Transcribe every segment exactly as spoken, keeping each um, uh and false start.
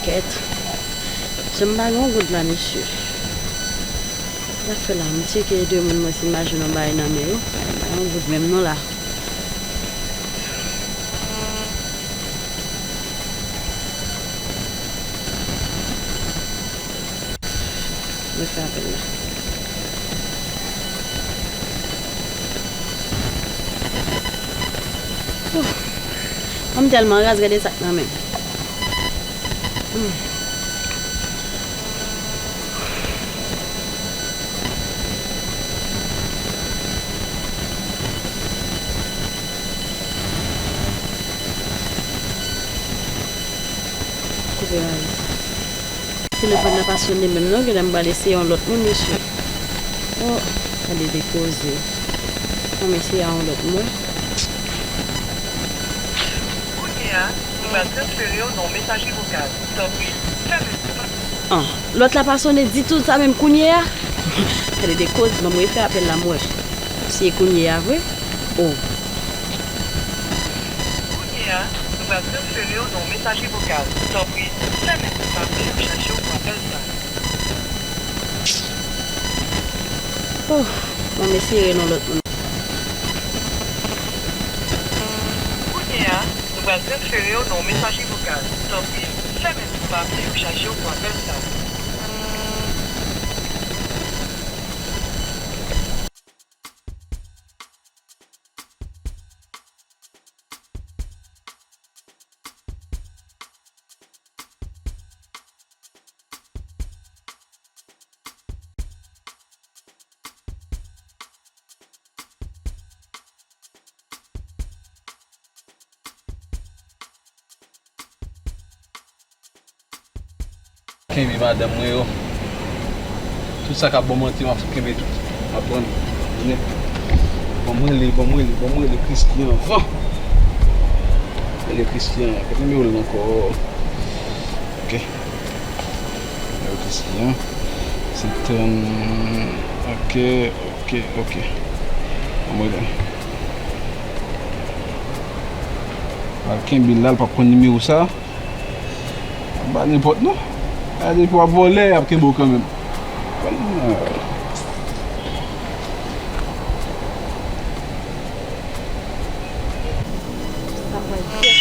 Kèt. Jan m pa gen yon goud la, mesye. Sa k fè la, m tcheke de moun mwen si m pa jwenn yon bagay nan men yo. Pa gen yon goud menm non la. Mwen fè apèl la. Ouh. Mwen tèlman raz, gade sa k nan men m. Hmm. Koupe raz. Telefòn nan pa sonnen menm non, genlè m pral eseye yon lòt moun, mesye. Oh, gade de koze. An m eseye a yon lòt moun. Kounye a, nou pral transfere w nan yon mesaje vokal. Tanpri, fèmen sou pa. An, lòt la pa sonnen ditou, sa menm kounye a? Gade de koze, ban m refè apèl la m wè. Si e kounye a vre? Oh. Kounye a, nou pral transfere w nan yon mesaje vokal. Tanpri, fèmen sou pa pou yo chache w pou apèl sa. Oh, bon, m eseye rele yon lòt moun. Kounye a, nou pral transfere w nan yon mesaje vokal. Tanpri, fèmen sou pa pou yo chache w pou apèl sa. Kenbe madanm mwen yo. Tout sa k ap ban m manti, m ap kenbe tout. M ap pran. Konnen. Ban mwen li, ban mwen li, ban mwen li Christian anvan. Rele Christian. Ki nimewo l ankò? Ok. Rele Christian. Se tann. Ok, ok, ok. Ban mwen li. Al kenbe l la, l p ap pran nimewo sa. Ba nenpòt non. A depi w ap vòlè, y ap kenbe w kanmenm. Sa pral fèt.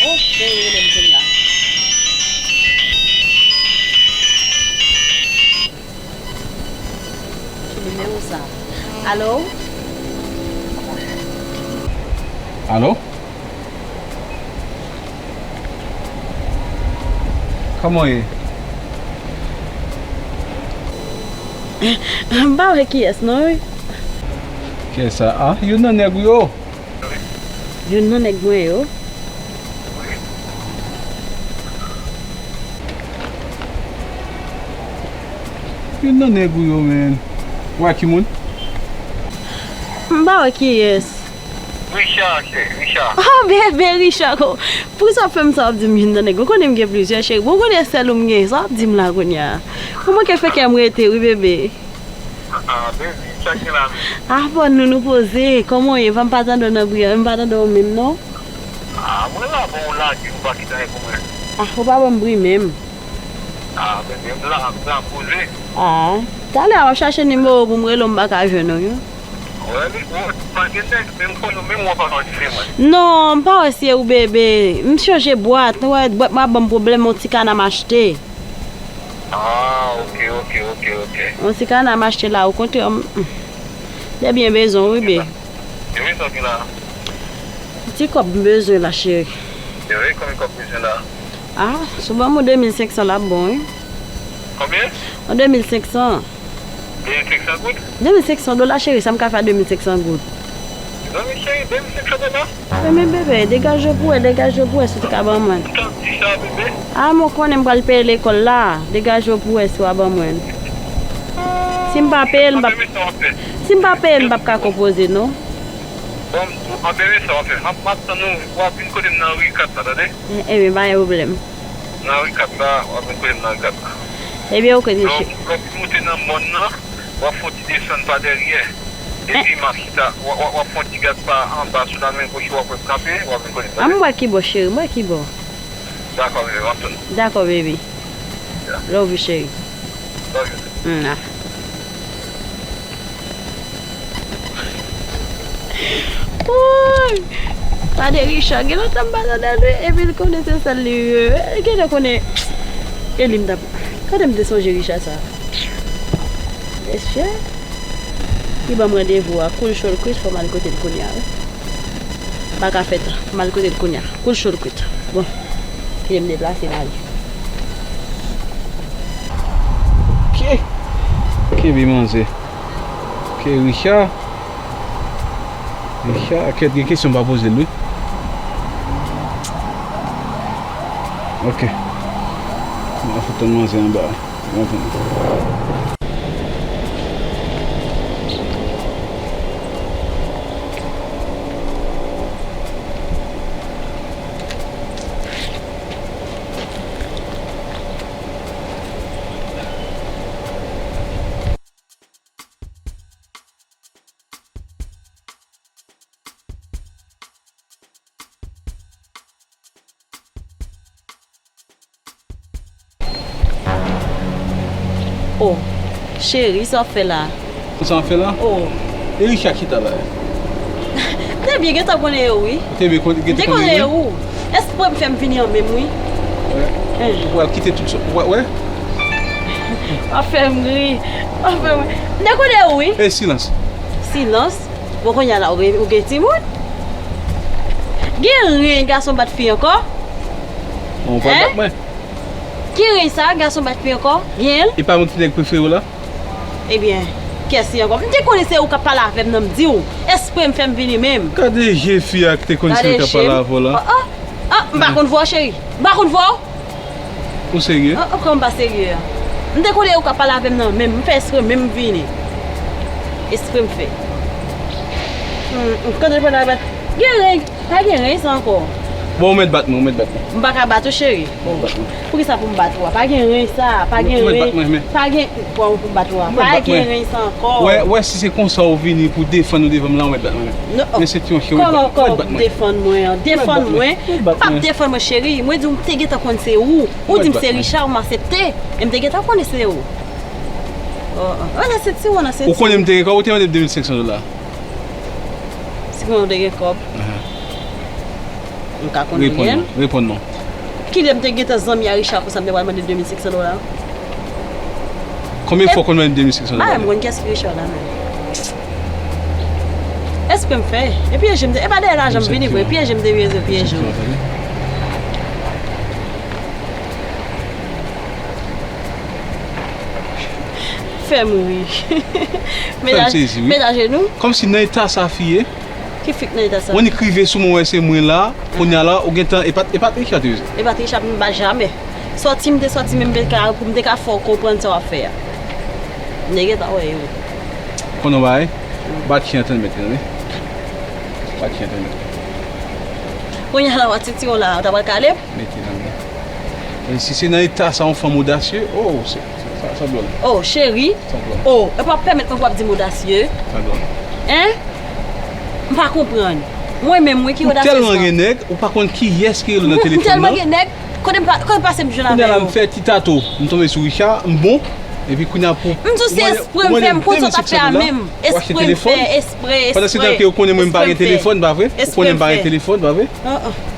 Oh, se rele m kounye a. Ki nimewo sa? Alo? Alo? Kòman w ye? M pa wè kiyès non, wi. Kiyès sa? Ah, youn nan nèg ou yo? Youn nan nèg mwen yo. Youn nan nèg ou yo, men. Ou wè ki moun? M pa wè kiyès. Richard, cheri, Richard. Oh, bebe, Richard, ko-, poukisa w ap fè m sa, w ap di m youn nan nèg? Ou konnen m gen plizyè, cheri. Bon, ou konnen sèl ou m gen, sa w ap di m la kounye a? Ou manke fè kè m rete, wi, bebe. Ah, baby, sa k gen la menm? Ah, bon, nou, nou poze. Kòman w ye? M pa tande w nan bri a, m pa tande w menm, non. Ah, mwen la, bon, ou lage, ou pa kite anyen pou mwen. Ah, ou pa ban m bri menm. Ah, baby, m la, m la poze. Ah, talè a, w ap chache nimewo pou m rele w, m pa ka jwenn ou, wi. Wè, li, ou pa gen nèg, men m konnen w, menm w ap anrejistre mwen. Non, m pa wè si e ou, bebe. M chanje bwat, ou wè, bwat mwen ap ban m pwoblèm, yon ti kana m achte. Ah, ok, ok, ok, ok. Yon ti kana m achte la, ou kontre m. Te byen bezwen w, wi, be. Te bezwen ki la? Ti kòb m bezwen la, cheri. Te vre, konbyen kòb bezwen la? Ah, si w ban m yon de mil senk san la, ap bon, wi. Konbyen? Yon de mil senk san. De mil senk san goud? De mil senk san dola, cheri, sa m ka fè a de mil senk san goud? Non, men cheri, de mil senk san dola? Wi, men bebe, degaje w pou wè, degaje w pou wè si w te ka ban mwen. Ou t ap di sa, bebe? Ah, mwen konnen m pral peye lekòl la. Degaje w pou wè si w a ban mwen. Si m pa peye l, m p ap, si m pa peye l, m p ap ka konpoze, non. Bon, anben, men sa w ap fè. M ap, m ap tann ou, w ap vin kote m nan ri kat la, tande? Ebyen, pa gen pwoblèm. Nan ri kat la, w ap vin kote m nan ri kat la. Ebyen, ok, mesye. Lè w fin moute nan mòn nan, w ap fè yon ti desann pa dèyè. Epi m ap chita, w, w, w ap fè yon ti gad pa anba sou la, men gòch ou w ap wè m kanpe, w ap vin kote m, tande? An m wè ki bò, cheri, m wè ki bò. Dakò, baby, m ap tann. Dakò, baby. Yeah. Love you, cheri. Love you too. Mwa. Woy! Gade Richard, gen lontan m pa tande l wi, epi l konnen se sèl li ye. Genlè konnen e li m t ap. Gade m te sonje Richard sa. Mesye, li ban m randevou a Cool Show Chris, fò m al kote l kounye a wi. Pa ka fèt, fò m al kote l kounye a. Cool Show Chris. Bon, kite m deplase m ale. Ok. Kenbe manzè. Ok, Richard. Richard, kèt, gen kesyon m pa poze l wi. Ok. M ap fout tann manzè anba. M ap tann. Oh, cheri, sa w ap fè la? Sa w ap fè la? Oh. E Richard ki ta la? Te byen gentan konnen e ou wi. Te byen kon- gentan konnen e ou? Espre m fè m vini an menm wi. Wè. Ou pral kite tout sa. Wè, wè. W ap fè m ri. W ap fè m ri. M te konnen e ou wi. E silans. Silans? Bon, kounye a la, ou gen, ou gen timoun? Gen ren gason bat fi ankò? Bon, ou pral bat mwen. Ki ren sa, gason bat fi ankò? Gen l? E pa mwen ki nèg prefere w la? Ebyen, kiyès li ankò? M te konnen se ou k ap pale avè m nan, m di w. Espre m fè m vini menm. Gade je fi a ki te konn se ou k ap pale avè w la. Oh, oh, oh, m pa konn vwa w, cheri. M pa konn vwa w. Ou serye? Oh, oh, kòman m pa serye a? M te konnen ou k ap pale avè m nan, men m fè espre menm m vini. Espre m fè. Hmm, m kontan pale avè. Gen ren, pa gen ren sa ankò. Bon, ou mèt bat mwen, ou mèt bat mwen. M pa ka bat ou, cheri. Bon. Bat mwen. Poukisa pou m bat ou a? Pa gen ren sa, pa gen ren. Ou mèt bat mwen, men. Pa gen, bon, pou m bat ou a. Pa gen ren sa ankò. Wè, wè, si se konsa ou vini pou defann ou devan m la, ou mèt bat mwen, men. Non. Men se ti yon cheri, ou mèt bat mwen. Kòman, kòman pou defann mwen an? Defann mwen? Ou p ap defann mwen, cheri. Mwen di w m te gentan konn se ou. Ou di m se Richard, m aksepte. E m te gentan konnen se ou. Oh, oh. Wè nan senti, wè nan senti. Ou konnen m te gen kòb, ou te mande m de mil senk san dola. Si konnen w te gen kòb. Ahan. M ka konn li. Reponn non, reponn non. Kilè m te gentan zanmi a Richard konsa m te pral mande de mil senk san dola? Konbyen fwa w konn mande m de mil senk san dola? Ba m konn kiyès ki Richard la menm. Espre m fè. E pyeje m te, e pa dèyè lajan m vini vre. Pyeje m te pyeje, pyeje w. Fè m ri. Fè m sezi, wi. Met ajenou. Kòmsi nan eta sa fi ye. Ki fi k nan eta sa? Mwen ni k rive sou mwen wè se mwen la, kounye a la, ou gentan, e pa t, e pa t Richard te ye. E pa t Richard, m pa jamè. Sòti m te sòti, men m te ka, pou m te ka fè w konprann sa w ap fè a. M te gentan wè yo. Konnen w bagay? Bat chen an tann mèt, tande. Bat chen an tann mèt. Kounye a la, w ap titire w la, w ta pral kale m? Mete nan men. E si se nan eta sa yon fanm odasye, oh, se, se, sa, sa dwòl. Oh, cheri. Sa dwòl. Oh, e pa pèmèt mwen pou w ap di m odasye. Sa dwòl. Hein? M pa konprann. Mwen menm, mwen ki odasye sa. Ou tèlman gen nèg, ou pa konn kiyès ki rele w nan telefòn nan. M tèlman gen nèg, kote m pa, kote m pase m jwenn avè yo. Kounye a la m fè ti tato, m tonbe sou Richard, m bon. Epi kounye a pou. M di w se espre m fè, m konn sa w t ap fè a menm. Espre m fè, espre, espre. Pandan se tan ke ou konnen mwen m pa gen telefòn, pa vre? Ou konnen m pa gen telefòn, pa vre?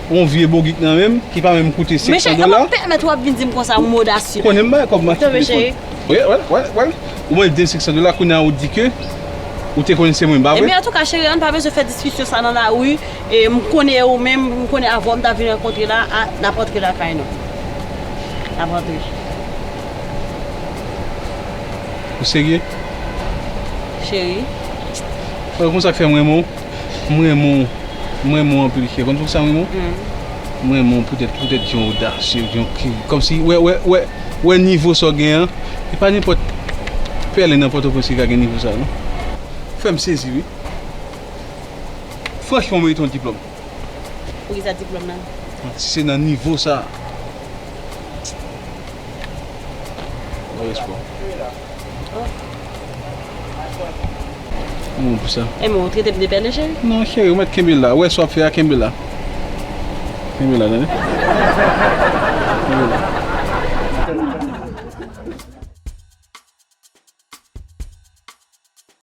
Yon vye bogik nan men m, ki pa menm koute senk san dola. Mesye, e pa pèmèt w ap vin di m konsa, m odasye. Ou konnen m bay kòb m achte telefòn. Wi, wi, wi, wi. Ou mande m senk san dola, kounye a ou di ke ou te konnen se mwen, pa vre? Ebyen, antouka, cheri, ann pa bezwen fè diskisyon sa nan lari. E m konnen e ou menm, m konnen avè w m ta vin rankontre la, a, n ap rantre lakay nou. N ap rantre. Ou serye? Cheri. Wè, konsa k fè m renmen w. M renmen w. M renmen w anpil, cheri. Konn poukisa m renmen w? M renmen w poutèt, poutèt jan w odasye, jan w ki, kòmsi, wè, wè, wè, wè nivo sa w gen an. E pa nenpòt pèlen nan Pòtoprens ki ka gen nivo sa, non. Fè m sezi, wi. Franchman, w merite yon diplòm. Poukisa diplòm nan? Si se nan nivo sa. Mwen respè w. Oh. Mwen pou sa. E mwen, ou trete m de pèlen, cheri? Non, cheri, ou mèt kenbe la. Ou wè sa w ap fè a, kenbe la. Kenbe la, tande. Kenbe la.